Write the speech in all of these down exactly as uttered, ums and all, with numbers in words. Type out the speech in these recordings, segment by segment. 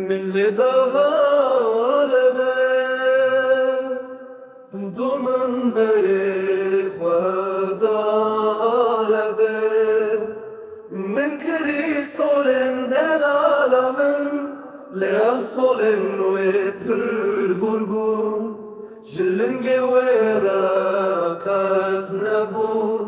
Min lê dahale be, du min berê xwe dahale be. Min kirî solên delala min, lê ev solên wê pir hûr bûn. Ji lingê wê re qet nebûn.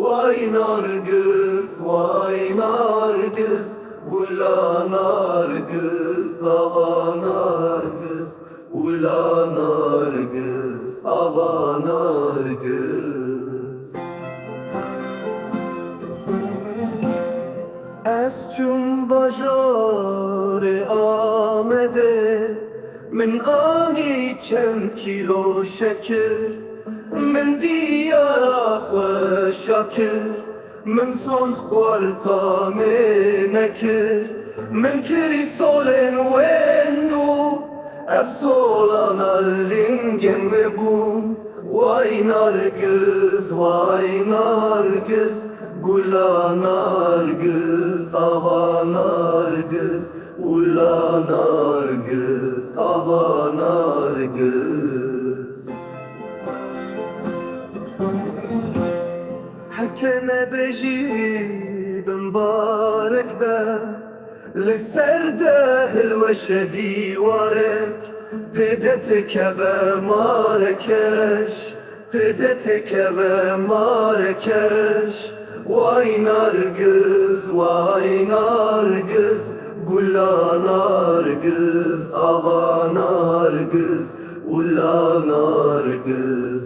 Way Nergiz, way Nergiz, gula Nergiz, ava Nergiz, gula Nergiz, ava Nergiz. Ez çûm bajarê Amedê, min anî çend kîlo şekir, min diyara xwe şakir, min son xwar tamê nekir, min kirî solên wê nû, ev solana lingên wê bûn. Way Nergiz, way Nergiz, gula Nergiz, ava Nergiz, gula Nergiz, ava Nergiz. Heke nebêjî bimbarek be, li ser de hilweşe dîwarek, pê de têkeve mareke reş, pê de têkeve mareke reş. Way Nergiz, way Nergiz, gula Nergiz, ava Nergiz, gula Nergiz,